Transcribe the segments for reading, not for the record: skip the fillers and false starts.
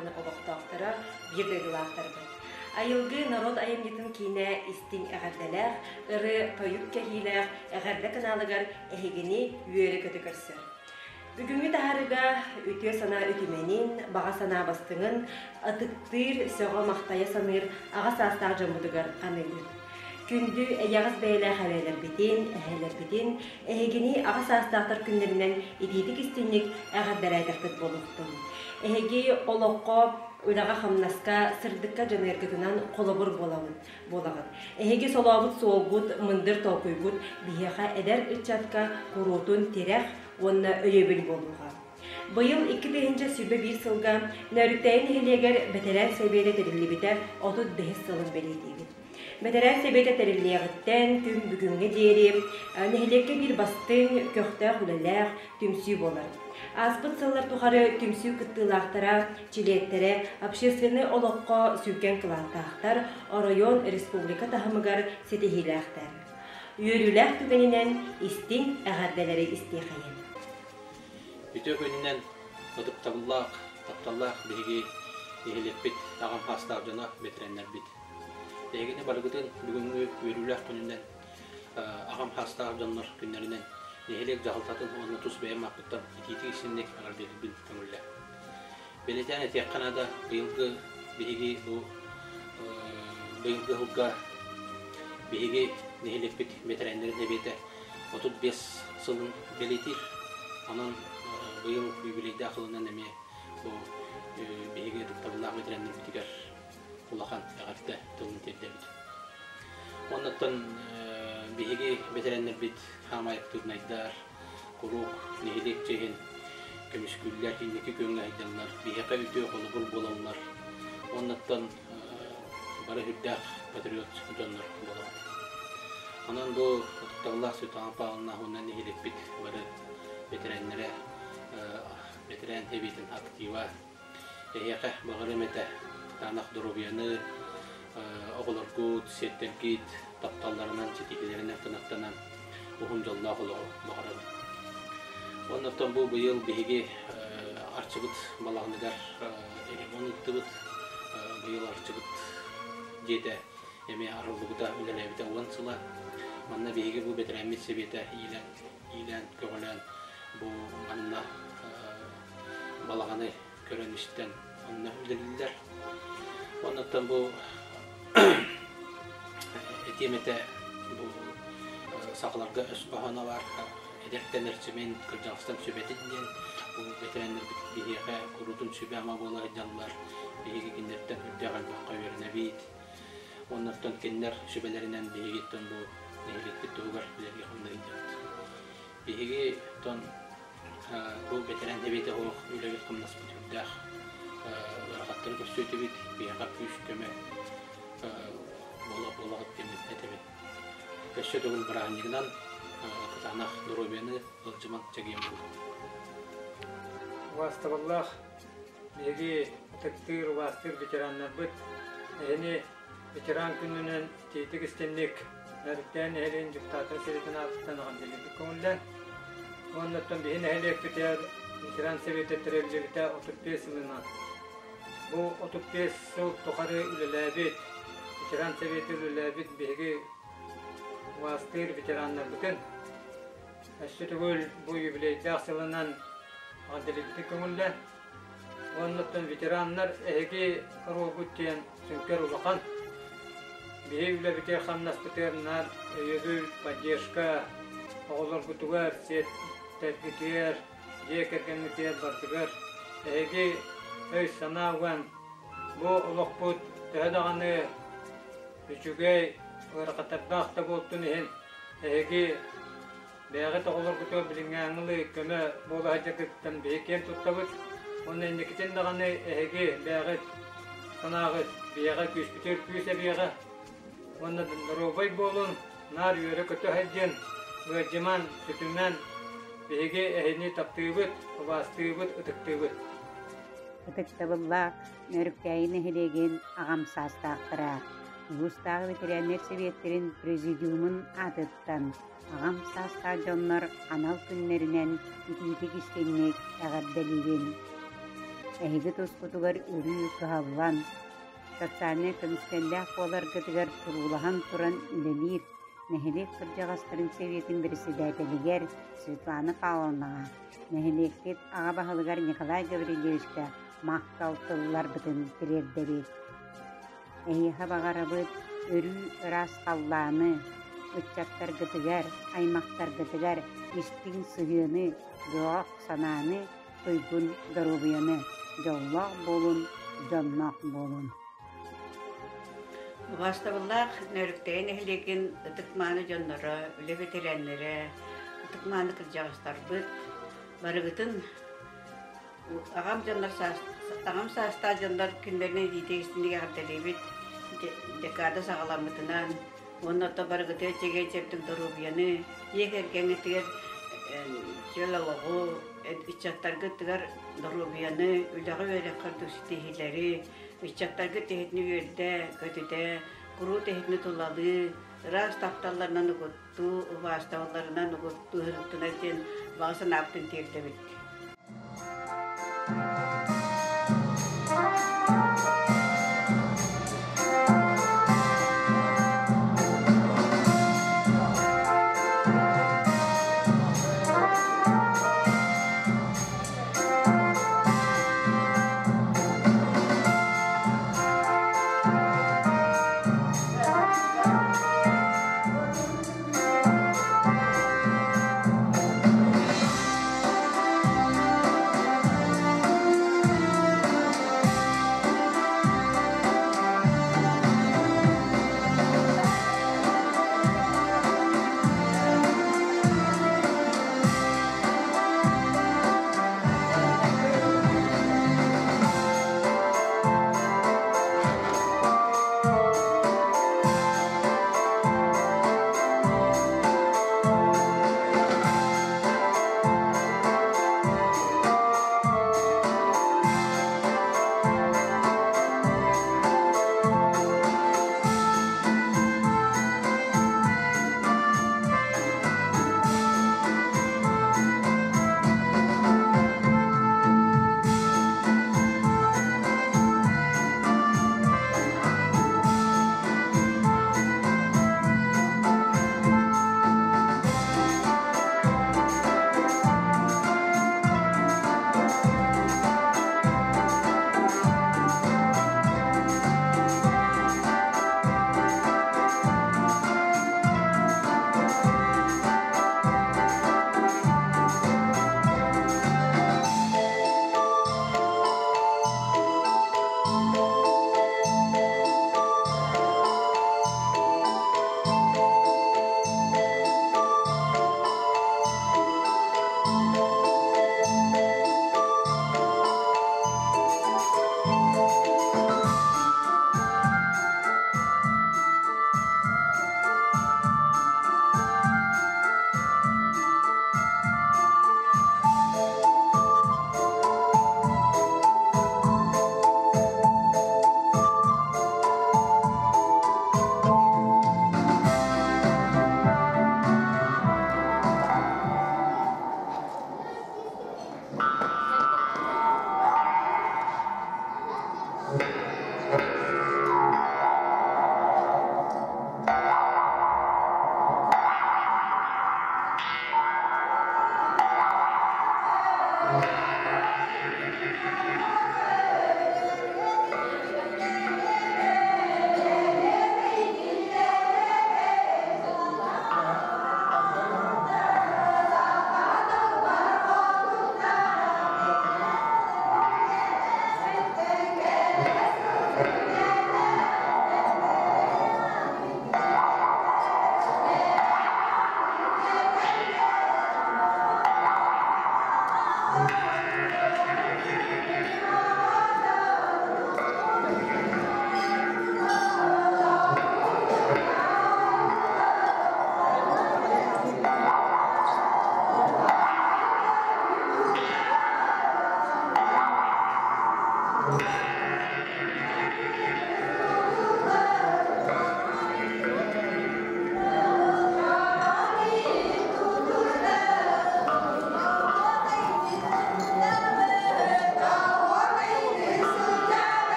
даҕаны олохтоохторо, биир дойдулаахтарбыт. Айылгы норуот айымньытын киинэ истиҥ эҕэрдэлээх, ырыа-тойук кэһиилээх эҕэрдэ каналыгар эһигини үөрэ-көтө көрсөр. Бүгүҥҥү таһаарыыга үтүө санаа үтүмэнин, баҕа санаа бастыҥын ытыктыыр, сөҕө-махтайа саныыр аҕа саастаах дьоммутугар аныыбыт. Күндү эйэҕэс бэйэлээх эбээлэрбитин, эһээлэрбитин эһигини аҕа саастаахтар күннэринэн итиитик-истиҥник эҕэрдэлээтэхпит буолуохтун. Эһиги олоххо, үлэҕэ-хамнаска, сырдыкка дьаныаргытынан холобур буолабыт. буолаҕыт. Эһиги солообут суолгут, мындыр толкуйгут биһиэхэ эдэр ыччатка куруутун тирэх уонна өйөбүл буолуоҕа. Быйыл 2021 сылга Нөөрүктээйи нэһилиэгэр бэтэрээн сэбиэтэ тэриллибитэ 35 сылын бэлиэтиибит. Бэтэрээн сэбиэтэ тэриллиэҕиттэн күн бүгүҥҥэ диэри нэһилиэккэ биир бастыҥ, көхтөөх үлэлээх түмсүү буолар. Ааспыт сыллар тухары түмсүү кыттыылаахтара, чилиэттэрэ общественнай олоххо сүҥкэн кылааттаахтар, оройуон, республика таһымыгар ситиһиилээхтэр. Үөрүүлээх түгэнинэн истиҥ эҕэрдэлэри истиэхэйин. Үтүө күнүнэн ытыктабыллаах, тапталлаах биһиги нэһилиэкпит аҕам саастаах дьоно, бэтэрээннэрбит. Эһигини барыгытын бүгүҥҥү үөрүүлээх күнүнэн аҕам саастаах дьоннор күннэринэн нэһилиэк дьаһалтатын уонна тус бэйэм ааппыттан итиитик-истиҥник эҕэрдэлиирбин көҥүллээ. Бэлиэтээн этиэххэ наада, быйылгы биһиги бу быйылгы сылга биһиги нэһилиэкпит бэтэрээннэрин сэбиэтэ 35 сылын бэлиэтиир. Онон быйыл юбилейдаах сылынан эмиэ бу биһиги ытыктабыллаах бэтэрээннэрбитигэр улахан эҕэрдэ тылын тиэрдэбит. Оннуттан биһиги бэтэрээннэрбит хаамай актыыбынайдар, куруук нэһилиэк чиэһин көмүскүүллэр, инники күөҥҥэ сылдьаллар, биһиэхэ үтүө холобур буолаллар. Оннуттан бары үрдээх патриот дьоннор буолабыт. Онон бу ытыктабыллаах Светлана Павловна уонна нэһилиэкпит бары бэтэрээннэрэ бэтэрээн сэбиэтин актива Эһиэхэ баҕарыам этэ кытаанах доруобуйаны, оҕолоргут, сиэттэргит тапталларынан, ситиһиилэринэн кынаттанан уһун дьоллоох олоҕу баҕарабын. Оннуттан бу быйыл биһиги Арчыбыт балаҕаныгар ремонт ыыттыбыт. Быйыл Арчыбыт дьиэтэ эмиэ арыллыбыта, үлэлээбитэ уон сыла. Манна биһиги бу бэтэрээммит сэбиэтэ иилэн, иилээн, көҕүлээн бу манна балаҕаны көрөн-истэн онно үлэлииллэр. Оннуттан бу этиэм этэ бу сахаларга өс хоһооно баар эдэртэн эрчимин, кырдьаҕастан сүбэтин диэн бу бэтэрээннэрбит биһиэхэ куруутун сүбэ-ама буола сылдьаллар. Биһиги кинилэртэн үрдээх элбэххэ үөрэнэбит. Оннортон кинилэр сүбэлэринэн биһигиттэн бу нэһилиэкпит туһугар үлэлии хамныы сылдьабыт. Биһиги тон Бу бэтэрээн сэбиэтэ суох үлэбит-хамнаспыт үрдээх ыарахаттары көрсүөтүбүт, биһиэхэ күүс-көмө буола буолаҕыт диэн этэбин. Өссө төгүл бырааһынньыгынан кытаанах доруобуйаны ыалдьымаҥ, чэгиэн буолуҥ. Убаастабыллаах биһиги ытыктыыр, убаастыыр ветераннарбыт, эһини Ветеран күнүнэн итиитик истинник Нөөрүктээн нэһилиэгин дьокутаатын сэбиэтин аатыттан эҕэрдэлиирбит көҥүллээн. Уонна оттон биһи нэһилиэкпитигэр ветеран сэбиэтэ тэриллибитэ 35 сылынан. Бу 35 сыл тухары үлэлээбит, ветеран сэбиэтэ үлэлээбит биһиги убаастыыр ветераннарбытын өссө төгүл бу юбилейдаах сылынан эҕэрдэлиирбитин көҥүллээн. Уонна оттон ветераннар эһиги оруолгут диэн сүҥкэр улахан. Биһи үлэбитигэр-хамнаспытыгар наар өйөбүл, поддержка, оҕолоргутугар, сиэттэргитигэр, дьиэ кэргэҥҥитигэр барытыгар эһиги өй-санаа уган бу олохпут төһө даҕаны үчүгэй, ыарахаттардаах да буолтун иһин эһиги Бэйэҕит оҕолоргутугар билиҥҥээҥҥи көмө буола сылдьаргытыттан биһиги киэн туттабыт. Уонна инникитин даҕаны эһиги бэйэҕит санааҕыт биһиэхэ күүспүтүгэр күүс эбиэҕэ. Уонна доруобай буолун, наар үөрэ-көтө сылдьын, ыалдьыман, сүтүмэн, биһиги эһини таптыыбыт, убаастыыбыт, ытыктыыбыт. Ытыктабыллаах Нөрүктээйи нэһилиэгин аҕам саастаахтара, улуустааҕы ветеринар сэбиэттэрин президиумун аатыттан Аҕам саастаах дьоннор анал күннэринэн итиитик-истиҥник эҕэрдэлиибин! Эһиги тускутугар өрүү кыһаллан, социальнай көмүскэллээх буоларгытыгар туруулаһан туран үлэлиир нэһилиэк кырдьаҕастарын сэбиэтин председателигэр Светлана Павловнаҕа, нэһилиэкпит аҕа баһылыгар Николай Гаврильевичка махтал тылларбытын тириэрдэбит. Эһиэхэ баҕарабыт өрүү ыраас халлааны, ыччаттаргытыгар, аймахтаргытыгар истиҥ сыһыаны, бөҕөх санааны, туйгун доруобуйаны, дьоллоох буолун, дьонноох буолун. Убаастабыллаах Нөөрүктэйэ нэһилиэгин ытык-мааны дьонноро, үлэ бэтэрээннэрэ, ытык-мааны кырдьаҕастарбыт, барыгытын аҕам дьоннор аҕам саастаах дьоннор күннэринэн итиитэ-истиҥник эҕэрдэлиибит. Декада саҕаламмытынан уонна оттон барыгытыгар чэгиэн-чэбдик доруобуйаны, дьиэ кэргэҥҥитигэр чөл олоҕу, ыччаттаргытыгар доруобуйаны, үлэҕэ-үөрэххэ үрдүк ситиһиилэри, ыччаттаргыт эһитини үөрдэ, көтүтэ, куруут эһитини тулалыы, ыраас тапталларынан угуттуу, убаастабылларынан угуттуу сырыттынар диэн баҕа санаабытын тиэрдэбит.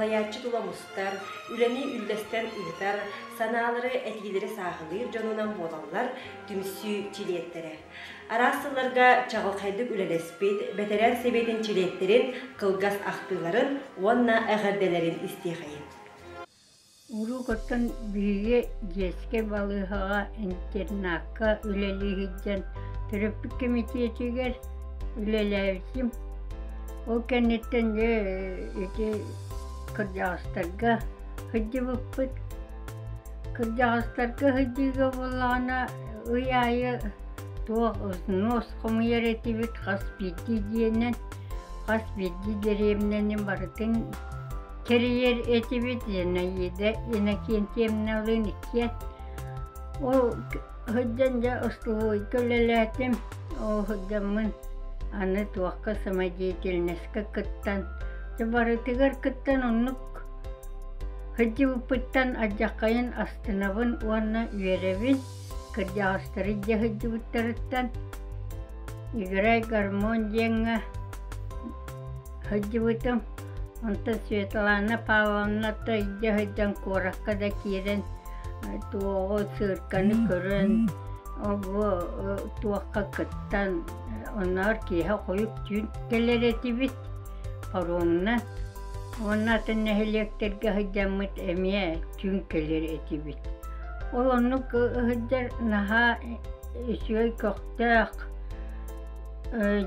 салайааччы тула мустар, үлэни үллэстэн ыытар, санаалары, этиилэри сааһылыыр дьонунан буолаллар түмсүү чилиэттэрэ. Араас сылларга чаҕылхайдык үлэлэспит бэтэрээн сэбиэтин чилиэттэрин кылгас ахтыыларын уонна эҕэрдэлэрин истиэхэйин. Уруук оттон биһиги детскэй балыыһаҕа интернакка үлэлии сылдьан төрөппүт кэмитиэтигэр үлэлээбитим. Ол кэнниттэн дьэ ити кырдьаҕастарга сылдьыбыппыт. Кырдьаҕастарга сылдьыыга буоллаҕына ый аайы туох взнос хомуйар этибит хас биирдии дьиэнэн, хас биирдии дэриэбинэни барытын Кэрийэр этибит Зинаида Иннокентьевналыын иккиэн. Ол сылдьан дьэ остолобуойга үлэлээтим. Ол сылдьаммын аны туохха самодеятельноска кыттан, дьэ барытыгар кыттан оннук сылдьыбыппыттан алдьархайын астынабын уонна үөрэбин. Кырдьаҕастары дьэ сылдьыбыттарыттан Играй гармон диэҥҥэ сылдьыбытым. Онтон Светлана Павловна илдьэ сылдьан куоракка да киирэн туоҕу цирканы көрөн ол-бу туохха кыттан оннооҕор киэһэ хойут түүн кэлэр этибит паромунан уонна атын нэһилиэктэргэ сылдьаммыт эмиэ түүн кэлэр этибит. Ол оннук сылдьар наһаа үчүгэй көхтөөх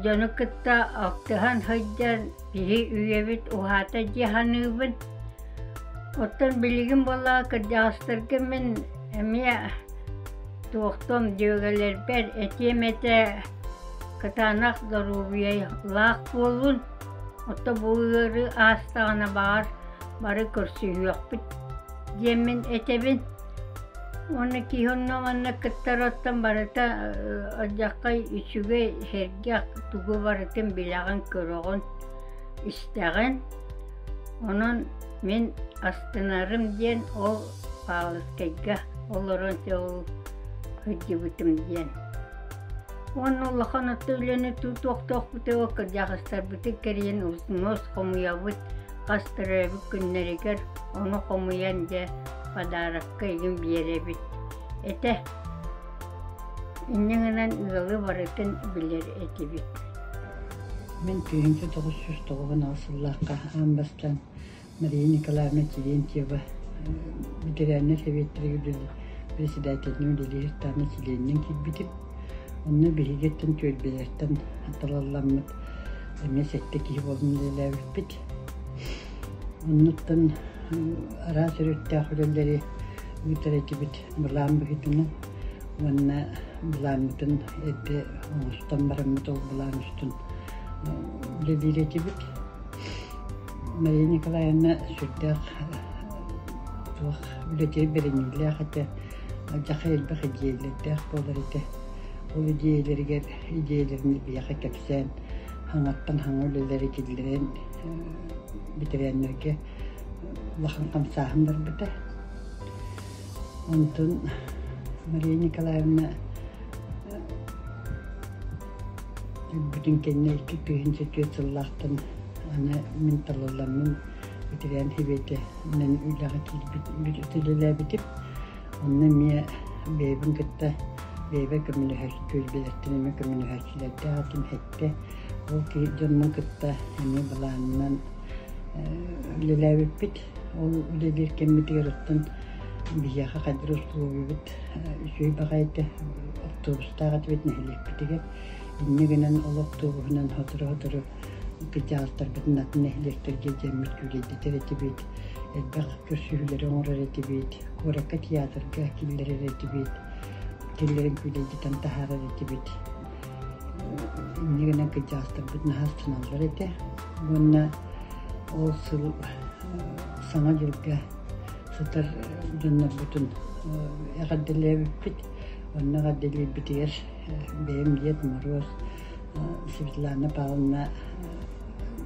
дьону кытта алтыһан сылдьан Киһи үйэбит уһаата дии саныыбын. Оттон билигин буоллаҕа кырдьаҕастарга мин эмиэ туохтуом дьүөгэлэрбэр этиэм этэ кытаанах доруобуйалаах буоллун, оттон бу ыарыы аастаҕына баҕар бары көрсүһүөхпүт диэммин этэбин. Уонна киһи онно-манна кыттар оттон барыта алдьархай үчүгэй, сэргэх тугу барытын билэҕин, көрөҕүн, истэҕин. Онон мин астынарым диэн ол Павловскайга олорон ол сылдьыбытым диэн. Уонна улахан отто үлэни тутуохтоохпутугар кырдьаҕастарбытын кэрийэн муос хомуйабыт, хас төрөөбүт күннэригэр ону хомуйан дьэ подарокка игин биэрэбит этэ. Инньэ гынан ыалы барытын билэр этибит. Мин 1998 сыллаахха аан бастаан Мария Николаевна Терентьева ветераннар сэбиэттэригэр председателинэн үлэлиир таана чилиэнинэн киирбитим. Онно биһигиттэн түөлбэлэртэн талалламмыт эмиэ сэттэ киһи буолан үлэлээбиппит. Оннуттан араас өрүттээх үлэлэри ыытар этибит былаан быһыытынан уонна былааммытын эрдэ оҥостон бараммыт ол былаан устун үлэлиир этибит. Мария Николаевна сүрдээх туох үлэтигэр бэриниилээх этэ, алдьархай элбэх идиэйэлэрдээх буолар этэ. Ол идиэйэлэригэр идиэйэлэрин биһиэхэ кэпсээн, хаҥаттан хаҥа үлэлэри киллэрэн бэтэрээннэргэ улахан хамсааһын барбыта. Онтон Мария Николаевна өлбүтүн кэннэ 2004 сыллаахтан аны мин талылламмын ветеран сэбиэтинэн үлэҕэ киирбит үлэлээбитим. Онно эмиэ бэйэбин кытта бэйэбэр көмөлөһөөччү түөлбэлэртэн эмиэ көмөлөһөөччүлэрдээх этим сэттэ. Ол киһи дьоммун кытта эмиэ былаанынан үлэлээбиппит. Ол үлэлиир кэммитигэр оттон биһиэхэ хайдах условиебыт үчүгэй баҕайы этэ. Автобустаах этибит нэһилиэкпитигэр. Инньэ гынан ол автобуһунан сотору-сотору кырдьаҕастарбытын атын нэһилиэктэргэ дьэммит күүлэйдэтэр этибит, элбэх көрсүһүүлэри оҥорор этибит, куоракка театрга киллэрэр этибит, киллэрэн күүлэйдэтэн таһаарар этибит. Инньэ гынан кырдьаҕастарбыт наһаа астыналлар этэ. Уонна ол сыл Саҥа дьылга сытар дьоннорбутун эҕэрдэлээбиппит. Онно эҕэрдэлиирбитигэр бэйэм Дед Мороз, Светлана Павловна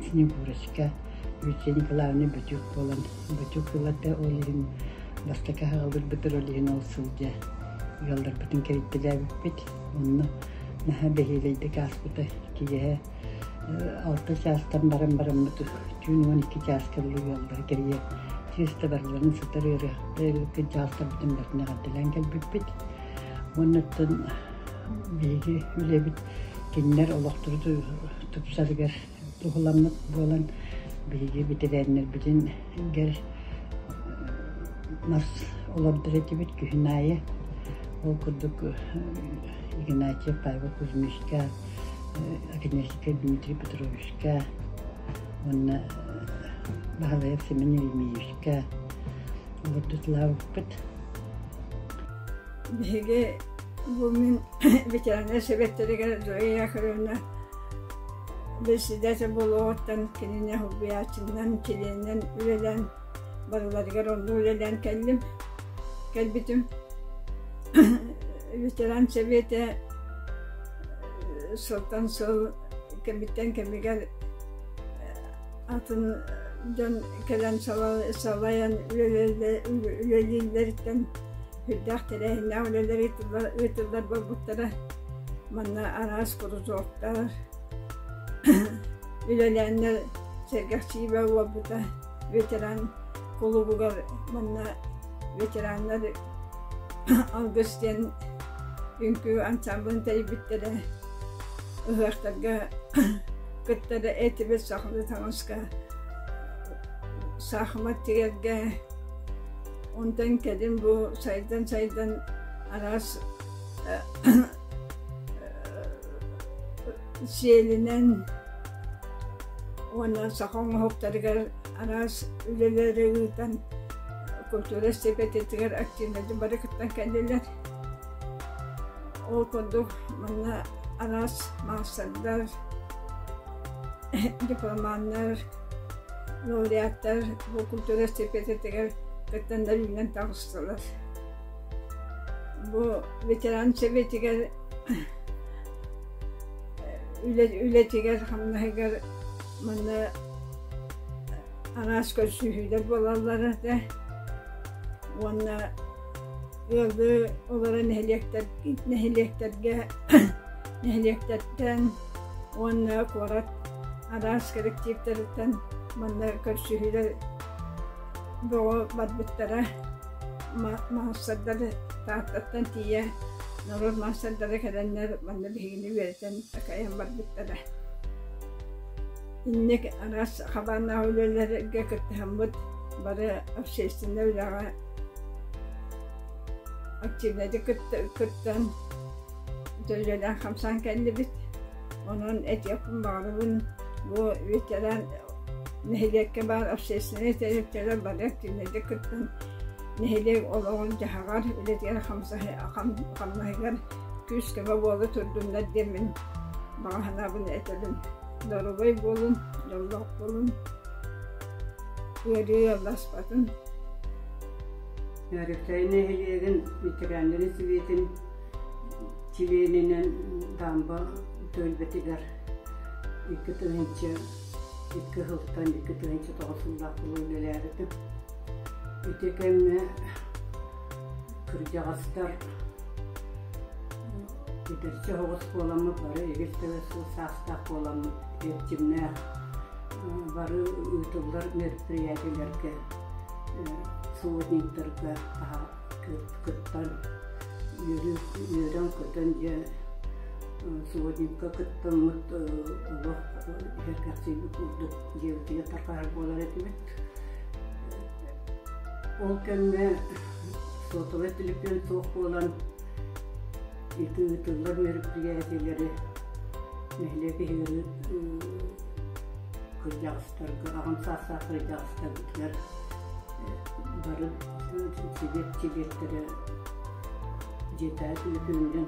Снегурочка, Люция Николаевна Бөтүк буолан Бөтүк ылата ол иһин бастакы аҕалырбытыр ол иһин ол сылдьа ыалларбытын кэрийтэлээбиппит. Онно наһаа бэһиэлэйдик ааспыта киэһэ. Алта чаастан баран бараммыт түүн 12 чааска дылы ыаллары кэрийэ чыыста барыларын сытар ыарыһахтар кырдьаҕастарбытын барытын эҕэрдэлээн кэлбиппит. Уоннаттан биһиги үлэбит кинилэр олохтору тупсарыгар туһуламмыт буолан биһиги бэтэрээннэрбитин гэр мас олордор этибит күһүн аайы. Ол курдук Игнатьев Павел Кузьмичка, Оконешников Дмитрий Петровичка уонна Баһылаев Семен Еремеевичка олордутулаабыппыт. Биһиги бу мин ветераннар сэбиэттэригэр Зоя Яковлевна председатель буолуоҕуттан кинини солбуйааччынан, чилиэнинэн үлэлээн барыларыгар онно үлэлээн кэллим, кэлбитим. Ветеран сэбиэтэ сылтан сыл кэмиттэн кэмигэр атын дьон кэлэн салайан үлэлииллэриттэн сүрдээх тэрээһиннээх үлэлэр ыытыллар буолбуттара. Манна араас кружоктар үлэлээннэр сэргэхсийбэ буолбута. Ветеран кулубугар манна ветераннар Алгыс диэн үҥкүү ансамблын тэрийбиттэрэ. Ыһыахтарга кыттара этибит сахалыы таҥаска, саахымат тигэргэ. Онтон кэлин бу сайдан-сайдан араас сиэлинэн уонна саха оҥоһуктарыгар араас үлэлэри ыытан культура стипендиятыгар активнайдык бары кыттан кэллилэр. Ол курдук манна араас маастардар, дипломаннар, лауреаттар бу культура стипендиятыгар кыттаннар үүнэн таҕыстылар. Бу ветеран сэбиэтигэр үлэтигэр хамнаһыгар манна араас көрсүһүүлэр буолаллар этэ уонна ыаллыы олорор нэһилиэктэр нэһилиэктэргэ нэһилиэктэртэн уонна куорат араас коллективтарыттан манна көрсүһүүлэр бөҕө барбыттара. Маастардар Тааттаттан тиийэ норуот маастардара кэлэннэр манна биһигини үөрэтэн такайан барбыттара. Инник араас хабааннаах үлэлэргэ кыттыһаммыт бары общественнай үлэҕэ активнайдык кыттан үлэлээн хамсаан кэллибит. Онон этиэхпин баҕарабын бу ветеран нэһилиэккэ баар общественнай тэрилтэлэр бары активнайдык кыттан нэһилиэк олоҕун-дьаһаҕар, үлэтигэр хамнаһыгар күүс-көмө буола турдуннар диэммин баҕа санаабын этэбин. Доруобай буолун, дьоллоох буолун, ыарыы ыалласпатын. Нөөрүктэй нэһилиэгин ветераннарын сэбиэтин чилиэнинэн Дамба түөлбэтигэр 2002 сылтан 2009 сыллаах үлэлээбитим. Ити кэмҥэ кырдьаҕастар эдэрчи оһоҕос буоламмыт бары эгил-тэбэл сыл саастаах буоламмыт эрчимнээх бары ыытыллар мероприятиелэргэ субботниктарга кыттан үөрэн-көтөн дьэ субботникка кыттаммыт олох иһэргэхсийбит курдук дьиэбитигэр тарҕаһар буолар этибит. Ол кэмҥэ сотовай төлөпүөн суох буолан ити ыытыллар мероприятиелэри нэһилиэк иһигэр кырдьаҕастарга, аҕам саастаах кырдьаҕастарбытыгар бары сибиэт чилиэттэрэ дьиэтээҕи төлөпүөнүнэн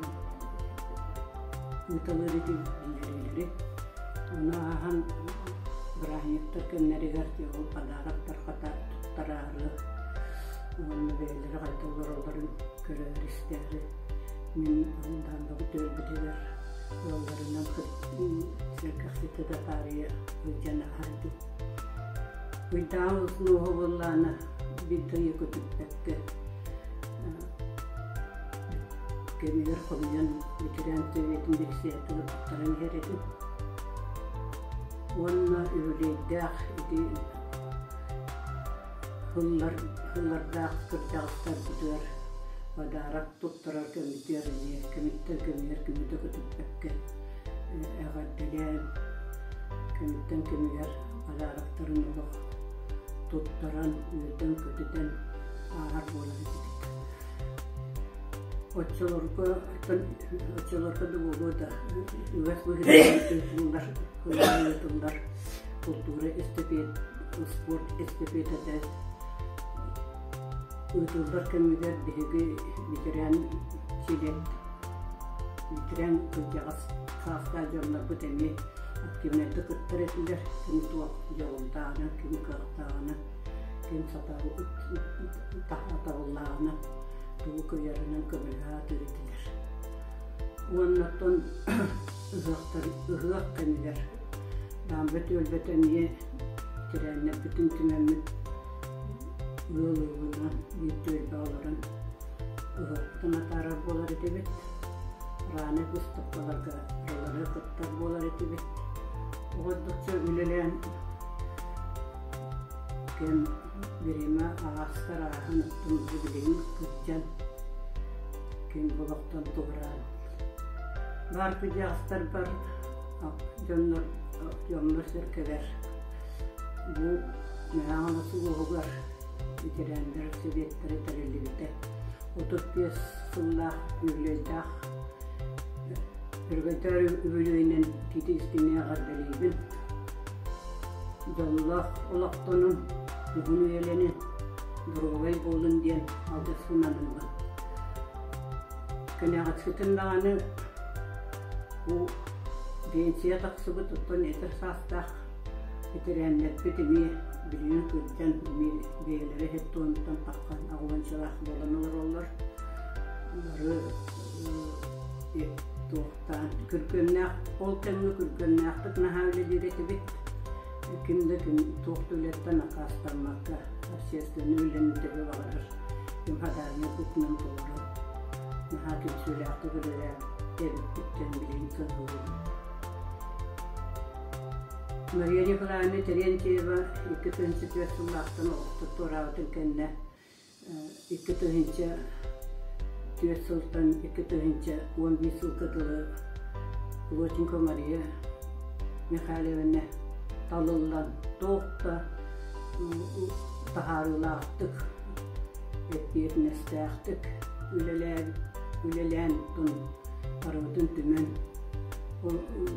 ыыталыыр этилэри. Ону ааһан бырааһынньыктар кэмнэригэр ол подароктар хата туттараары уонна бэйэлэрэ хайдах олороллорун көрөөр-истээри мин Даандаҕа түөлбэтигэр ыалларынан сэргэхситэ да таарыйа сылдьан аһардым. Ыйдааҕы усунуоһу буоллаҕына биир да ыйы көтүппэккэ кэмигэр хомуйан ветеран сэбиэтин бириссээтигэр туттаран иһэр этим. Уонна үбүлүөйдээх ити һыллар һыллардаах кырдьаҕастарбытыгар подарок туттарар кэмитиэр эмиэ кэмиттэн кэмигэр кими да көтүппэккэ эҕэрдэлээн кэмиттэн кэмигэр подароктарын олох туттаран үөрдэн-көтүтэн ааһар буолар этибит. Оччолорго оччолорго да буолуо да үгэс быһыытынан ыытыллар ыытыллар култуура эстэпиэт спорт эстэпиэтэтэ ыытыллар кэмигэр биһиги ветеран силет ветеран кырдьаҕас саастаах дьоннорбут эмиэ активнайдык кыттар этилэр ким туох дьоҕурдааҕынан ким кыахтааҕынан ким сатабыллааҕынан тугу кыайарынан көмөлөһө сатыыр этилэр. Уонна оттон ыһыахтар ыһыах кэмигэр Даамба түөлбэтэ эмиэ тирээннэрбитин түмэммит ыал ыалынан биир түөлбэ олорон ыһыахпытын атаарар буолар этибит. Раны быыстапкаларга барылары кыттар буолар этибит. Оҕордукча үлэлээн кэм бириэмэ аастар ааһан оттон билигин кырдьан ким олохтон туораан баар кыдьаҕастарбар дьоннор дьоммор сэркэбэр бу Мэҥэ улууһугар ветераннар сэбиэттэрэ тэриллибитэ 35 сыллаах үбүлүөйдээх Өргөтөөр үбүлүөйүнэн итиитик истиҥник эҕэрдэлиибин. Дьоллоох олохтонун, уһун үйэлэнин, доруобай буолун диэн алгыс сананыллар. Кэнэҕэскитин даҕаны бу пенсия тахсыбыт оттон эдэр саастаах бэтэрээннэрбит эмиэ билигин кырдьан эмиэ бэйэлэрэ хеттуонуттан таххан аҕыланчалаах буолан олороллор. Бары туохтаан күргүөмнээх ол кэмҥэ күргүөмнээхтик наһаа үлэлиир этибит. Ким да ким туох да үлэттэн аккаастаммакка общественнай үлэни төһө баҕарар ким хадаарыйа бытынан толорон наһаа түмсүүлээхтик үлэлээн эбиппиттэн билигин саныыбын. Мария Николаевна Терентьева 2004 сыллаахтан олохтон туораабытын кэннэ 2004 сылтан 2011 сылга дылы Плотникова Мария Михайловна талыллан туох да таһаарыылаахтык, эппиэтинэстээхтик үлэлээн барыбытын түмэн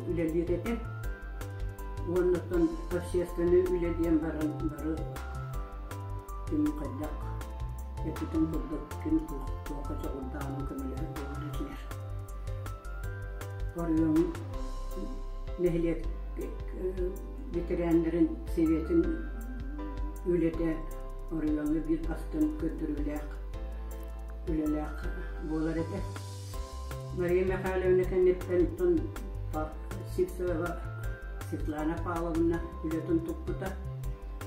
үлэлиир этэ. Уонна оттон общественнай үлэ диэн баран бары ким хайдах эппитин курдук ким туохха дьоҕурдааҕынан көмөлөһөр буолар этилэр. Оройуон нэһилиэк ветераннарын советын үлэтэ оройуоҥҥа биир бастыҥ көрдөрүүлээх үлэлээх буолар этэ. Мария Михайловна кэнниттэн Сивцева Светлана Павловна үлэтин туппута,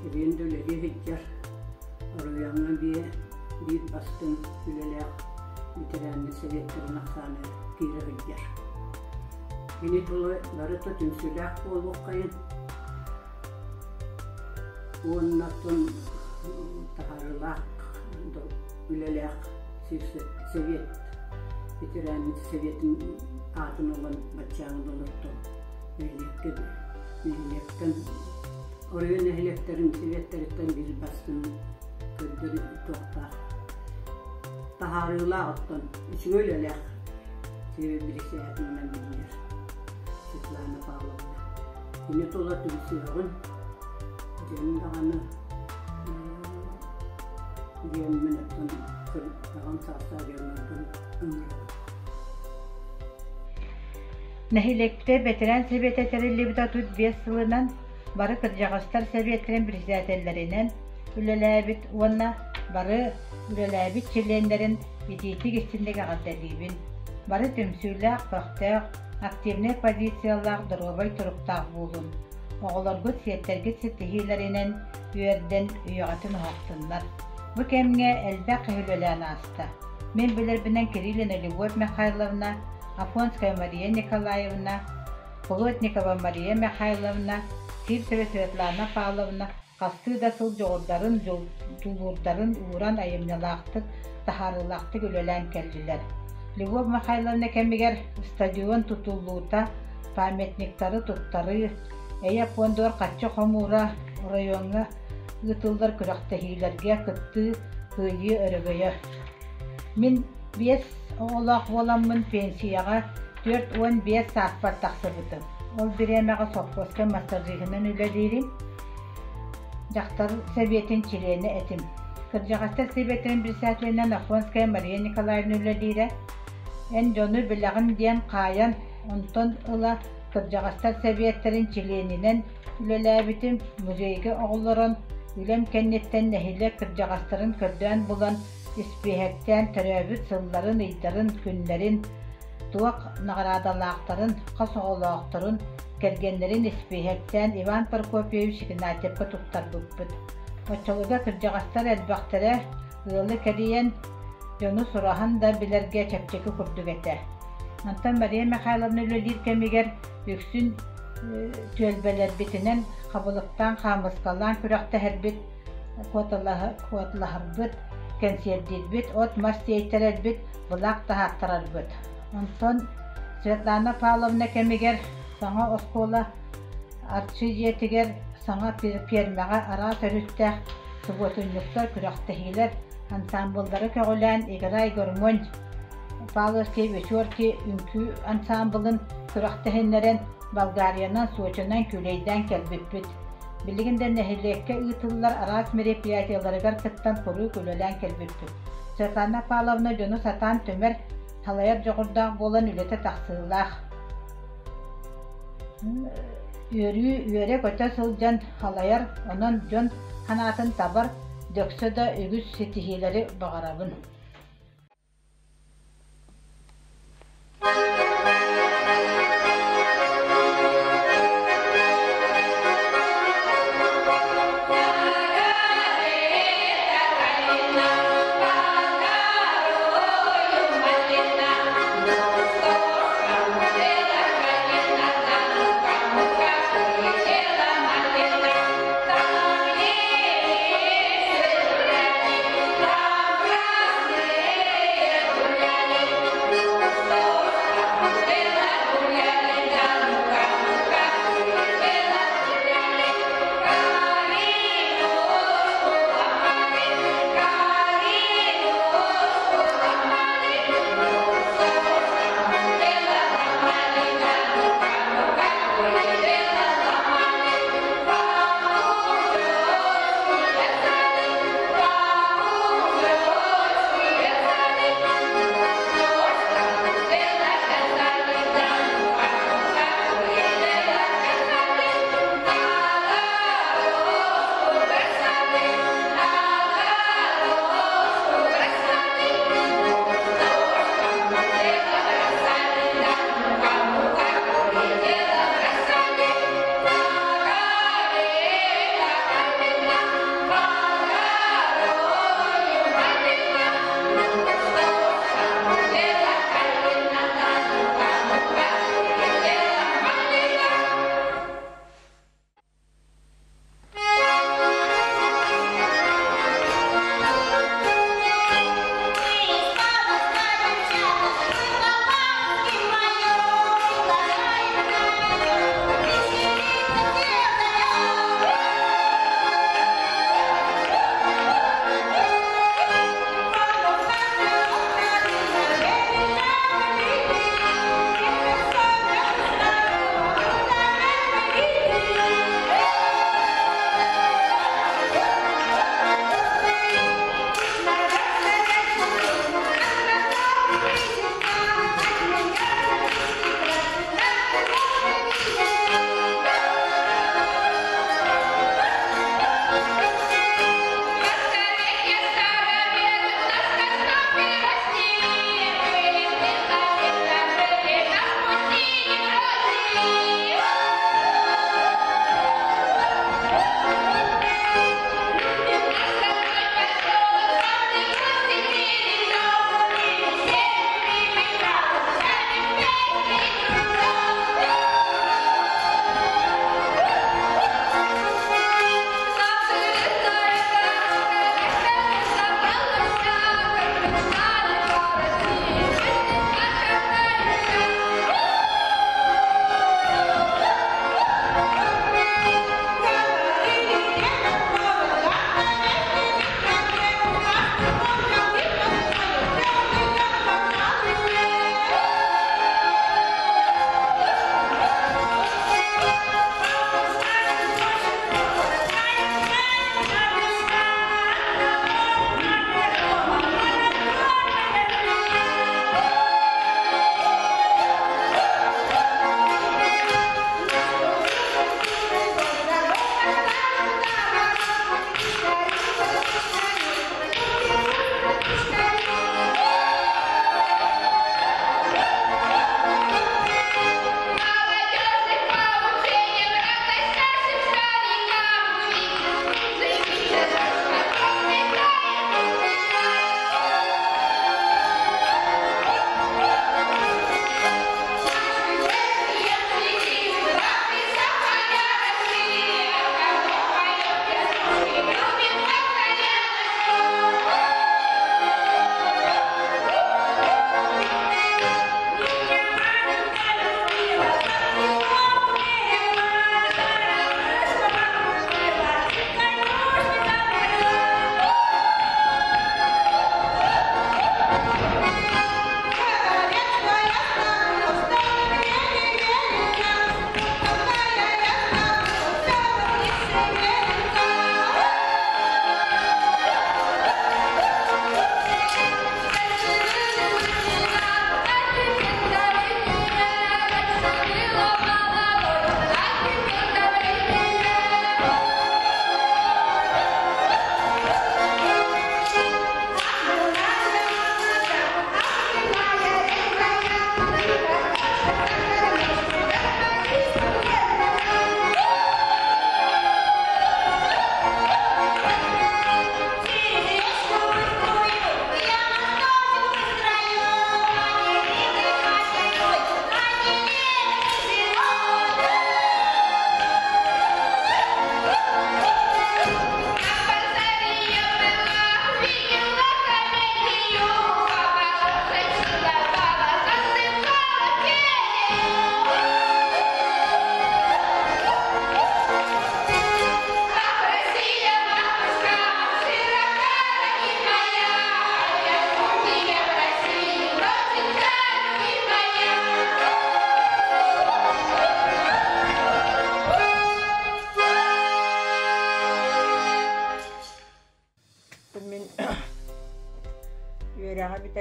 эбиэн да үлэлии сылдьар, оройуоҥҥа биэ биир бастыҥ үлэлээх ветераннар сэбиэттэрин ахсаана киирэ сылдьар. Кини тула барыта түмсүүлээх буолуоххайын уонна оттон таһаарыылаах үлэлээх сэбиэт ветераннар сэбиэтин аатын ылан баччааҥҥа олордо нэһилиэккэ нэһилиэктэн оройуон нэһилиэктэрин сэбиэттэриттэн биир бастыҥ көрдөрүү туохтаах таһаарыылаах оттон үчүгэй үлэлээх сэбиэт бирисээһэтинэн биллэр Светлана Павловна кини тула түмсүөҕүн дьон даҕаны диэммин оттон кырдаҕан саастаах дьоннорбун ыҥырабын. Нэһилиэктэр бэтэрээн сэбиэтэ тэриллибитэ 35 сылынан бары кырдьаҕастар сэбиэттэрин председателлэринэн үлэлээбит уонна бары үлэлээбит чилиэннэрин итиитик истинник эҕэрдэлиибин. Бары түмсүүлээх, көхтөөх, активнай позициялаах доруобай туруктаах буолун. Оҕолоргут, сиэттэргит ситиһиилэринэн үөрдэн, үйэҕитин уһаттыннар. Бу кэмҥэ элбэх киһи үлэлээн ааста. Мин билэрбинэн Кириллина Любовь Михайловна, Афонская Мария Николаевна, Плотникова Мария Михайловна, Сивцева Светлана Павловна хастыы да сыл дьоҕурдарын, дьулуурдарын ууран айымньылаахтык, таһаарыылаахтык үлэлээн кэллилэр. Любовь Михайловна кэмигэр стадион тутуллуута, памятниктары туттарыы, Эйэ пуондугар харчы хомуура, оройуоҥҥа ыытыллар күрэхтэһиилэргэ кыттыы, кыайыы өрөгөйө. Мин биэс оҕолоох буоламмын пенсияҕа 45 сааспар тахсыбытым. Ол бириэмэҕэ совхозка массажиһынан үлэлиирим. Дьахтар сэбиэтин чилиэнэ этим. Кырдьаҕастар сэбиэттэрин председателинэн Афонская Мария Николаевна үлэлиирэ. Эн дьону билэҕин диэн хаайан, онтон ыла кырдьаҕастар сэбиэттэрин чилиэнинэн үлэлээбитим, музейга оҕолорон, үлэм кэнниттэн нэһилиэк кырдьаҕастарын көрдөөн булан, испииһэктээн төрөөбүт сылларын, ыйдарын, күннэрин, туох наҕараадалаахтарын, хас оҕолоохторун, кэргэннэрин испииһэктээн Иван Прокопьевич Игнатьевка туттарбыппыт. Оччолорго кырдьаҕастар элбэхтэрэ, ыалы кэрийэн, дьону сураһан да билэргэ чэпчэки курдук этэ. Онтон Мария Михайловна үлэлиир кэмигэр үксүн түөлбэлэрбитинэн хабылыктаан, хаамыскалаан күрэхтэһэрбит, куоталаһарбыт, кэнсиэрдиирбит, от-мас тиэйтэрэрбит, былаах таһааттарарбыт. Онтон Светлана Павловна кэмигэр саҥа оскуола Арчы дьиэтигэр саҥа пиэрмэҕэ араас өрүттээх субуотунньуктар, күрэхтэһиилэр, ансаамбыллары көҕүлээн «Играй гармонь» Павловские вечерки үҥкүү ансаамбылын күрэхтэһиннэрэн Болгариянан, Сочинан күүлэйдээн кэлбиппит. Билигин да нэһилиэккэ ыытыллар араас мероприятиеларыгар кыттан куруук үлэлээн кэлбиппит. Светлана Павловна дьону сатаан түмэр, салайар дьоҕурдаах буолан үлэтэ тахсыылаах. Үөрүү үөрэ-көтө сылдьан халайар, онон дьон санаатын табар, дөксө да үгүс ситиһиилэри баҕарабын.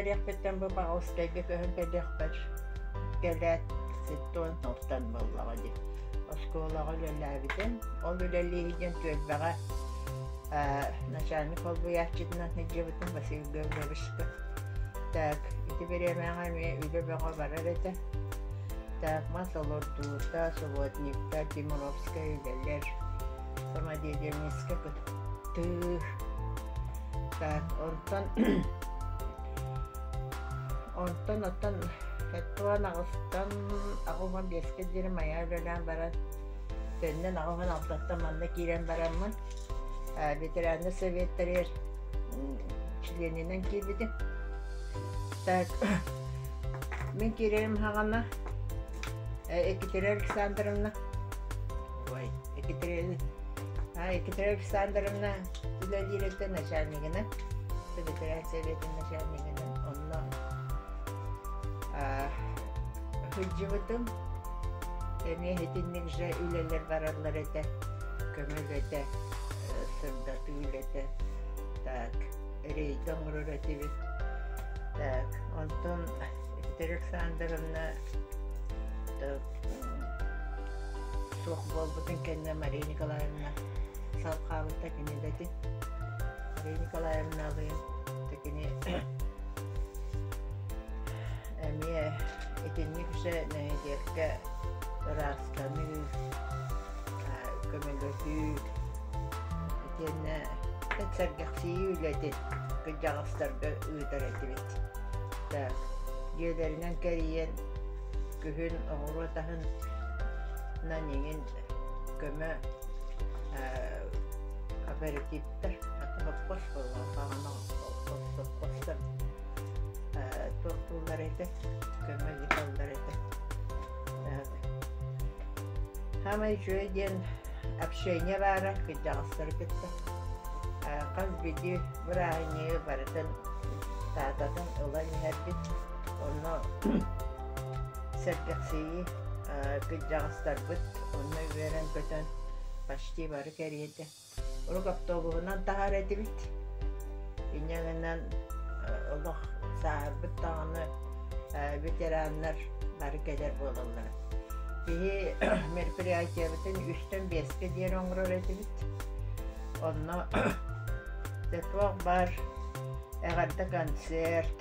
кэлиэхпиттэн бу Павловскайга көһөн кэлиэхпэр кэлээт ситтон алтан буоллаҕа дии. Оскуолаҕа үлэлээбитим. Ол үлэлии диэн түөлбэҕэ начальник холбуйааччытынан сылдьыбытым Василий Гавриловичка. Так, ити бириэмэҕэ эмиэ үлэ бөҕө барар этэ. Так, мас олордуута, субботникта, Тимуровскай үлэлэр, самодеятельностька кыттыы. Так, онтон онтон оттон сэттион аҕыстан 85-кэ диэри Майа үлэлээн баран төннөн 86-ттан манна киирэн бараммын ветераннар советтарыгар членинэн киирбитим. Так, мин киирэрим хаҕана Екатерина Александровна ой, Екатерина Екатерина Александровна үлэлиир этэ начальнигынан, ветеран советын начальнигынан онно сылдьыбытым. Эмиэ итинник же үлэлэр бараллар этэ, көмө үлэтэ, сырдатыы үлэтэ. Так, рейд оҥорор этибит. Так, онтон Екатерина Александровна суох буолбутун кэннэ Мария Николаевна салҕаабыта кини да ити. Мария Николаевналыын кини эмиэ итинник же нэһилиэккэ ыраастаныы, көмөлөһүү итиэннэ сэргэхсийии үлэтин кырдьаҕастарга ыытар этибит. Так, дьиэлэринэн кэрийэн күһүн оҕуруот аһынан иҥин көмө аперитивтэр сопхуос буолла сопхуостар туохтууллар этэ көмө ыыталлар этэ. Саамай үчүгэй диэн общение баара кырдьаҕастары кытта хас биирдии бырааһынньыгы барытын даататын ылан иһэрбит. Онно сэргэхсийии кырдьаҕастарбыт онно үөрэн-көтөн почти бары кэриэтэ Урут автобуһунан таһар этибит. Инньэ гынан олох сааһырбыт даҕаны ветераннар бары кэлэр буолаллара. Биһи мероприятиебытын үстэн биэскэ диэри оҥорор этибит. Онно туох баар эҕэрдэ концерт.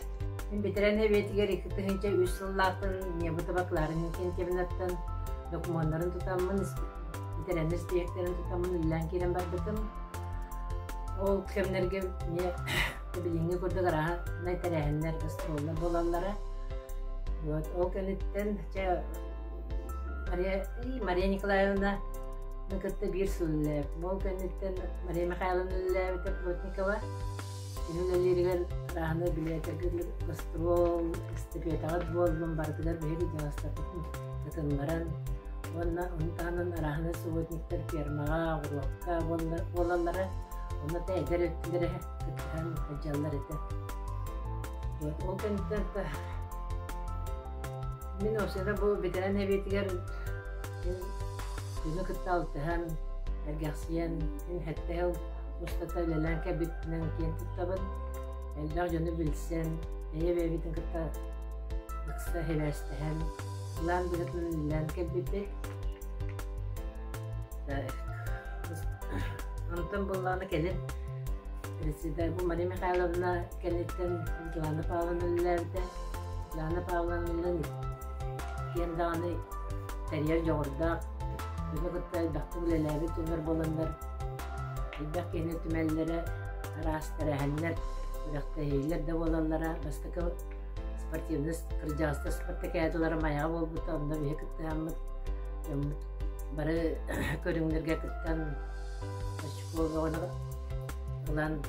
Мин ветеран эбиэтигэр 2003 сыллаахпын Небутова Клара Иннокентьевнаттан докумуоннарын тутаммын ветераннар испииһэктэрин тутаммын үлэлээн киирэн барбытым. Ол кэмнэргэ эмиэ билиҥҥи курдук арааһынай тэрээһиннэр, гастроллар буолаллара. Вот ол кэнниттэн чэ Мария, Мария Николаевна кытта биир сыл үлэлээбитим. Ол кэнниттэн Мария Михайловна үлэлээбитэ Плотникова. Кини үлэлииригэр арааһынай билиэтэргэ гастрол, эстафетаҕа буоллун барытыгар биһиги дьаҕастарбытын кытыннаран уонна ону таһынан арааһынай субботниктар фермаҕа, оҕуруокка буолаллара. Онно да эдэр өттүлэрэ кыттыһан сылдьаллар этэ. Вот ол кэнниттэн мин вообще бу ветеран эбиэтигэр мин дьону кытта алтыһан, эргэхсийэн, мин сэттэ устата үлэлээн кэлбиппинэн киэн туттабын. Элбэх дьону билсэн, бэйэ-бэйэбитин кытта ыкса сибээстэһэн, былаан быһыытынан үлэлээн кэлбиппит. Онтон буоллаҕына кэлин председатель бу Мария Михайловна кэнниттэн Светлана Павловна үлэлээбитэ. Светлана Павловна киэн даҕаны тэрийэр дьоҕурдаах, дьону кытта элбэхтик үлэлээбит дьоннор буоланнар элбэх киһини түмэллэрэ, араас тэрээһиннэр, күрэхтэһиилэр да буолаллара. Бастакы спортивный кырдьаҕастар спартакиадалара Майаҕа буолбута, онно биһи кыттыһаммыт дьоммут бары көрүҥнэргэ кыттан очко бөҕөнү ылан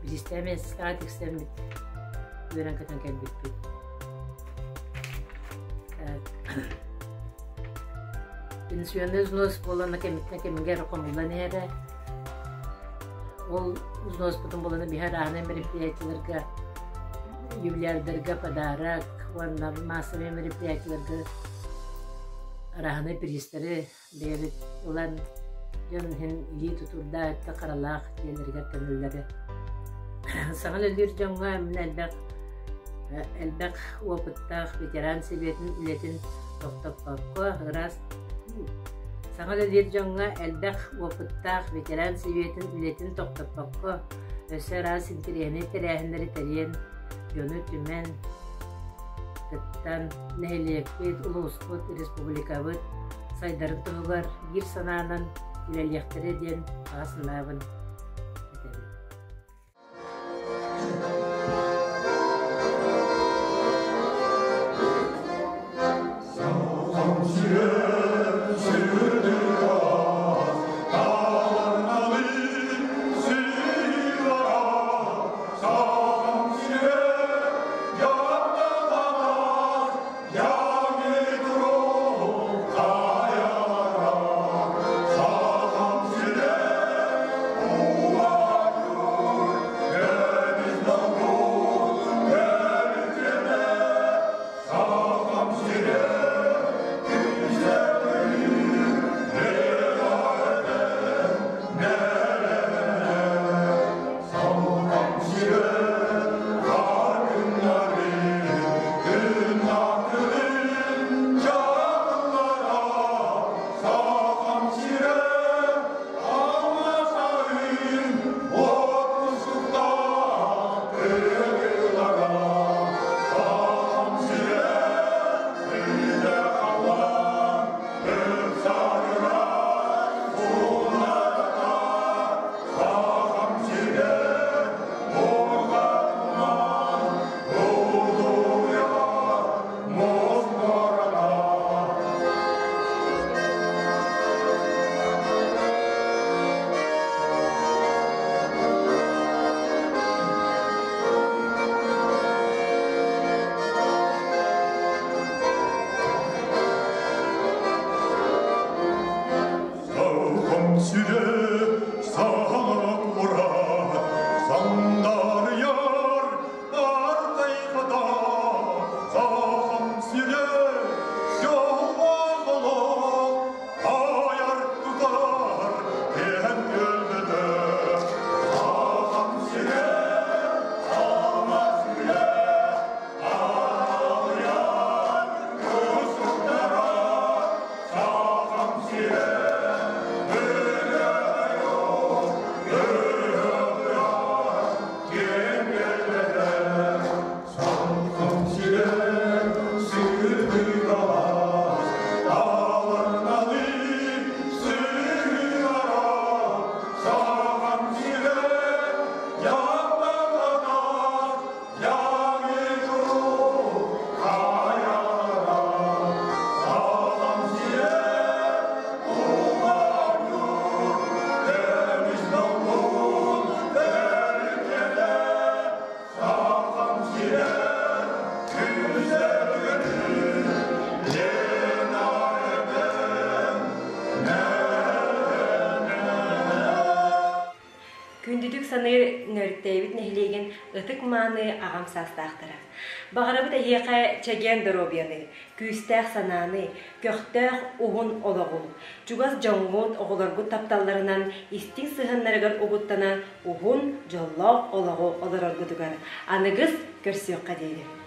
бириистээх миэстэҕэ тиксэммит үөрэн-көтөн кэлбиппит. Пенсионный взнос буолана кэмиттэн кэмигэр хомуллан иһэрэ. Ол взноспутун буолана биһи арааһынай мероприятиеларга, юбилярдарга подарок уонна массовай мероприятиеларга арааһынай призтары бэйэбит ылан дьон иһин илии тутуурдаах өттө харалаах дьиэлэригэр көмөллөрө. Саҥа үлэлиир дьоҥҥо мин элбэх Элбэх опыттаах ветеран сэбиэтин үлэтин тохтоппокко ыраас саҥа үлэлиир дьоҥҥо элбэх опыттаах ветеран сэбиэтин үлэтин тохтоппокко өссө араас интэриэһинэй тэрээһиннэри тэрийэн дьону түмэн кыттан нэһилиэкпит, улууспут, республикабыт сайдарын туһугар биир санаанан үлэлиэхтэрэ диэн баҕа санаабын этэбин. Күндүтүк саныыр Нөөрүктээбит нэһилиэгин ытык-мааны аҕам саастаахтара. Баҕарабыт эһиэхэ чэгиэн доруобуйаны, күүстээх санааны, көхтөөх уһун олоҕу, чугас дьоҥҥут, оҕолоргут тапталларынан истиҥ сыһыаннарыгар угуттана уһун, дьоллоох олоҕу олороргутугар аныгыс көрсүөххэ диэри.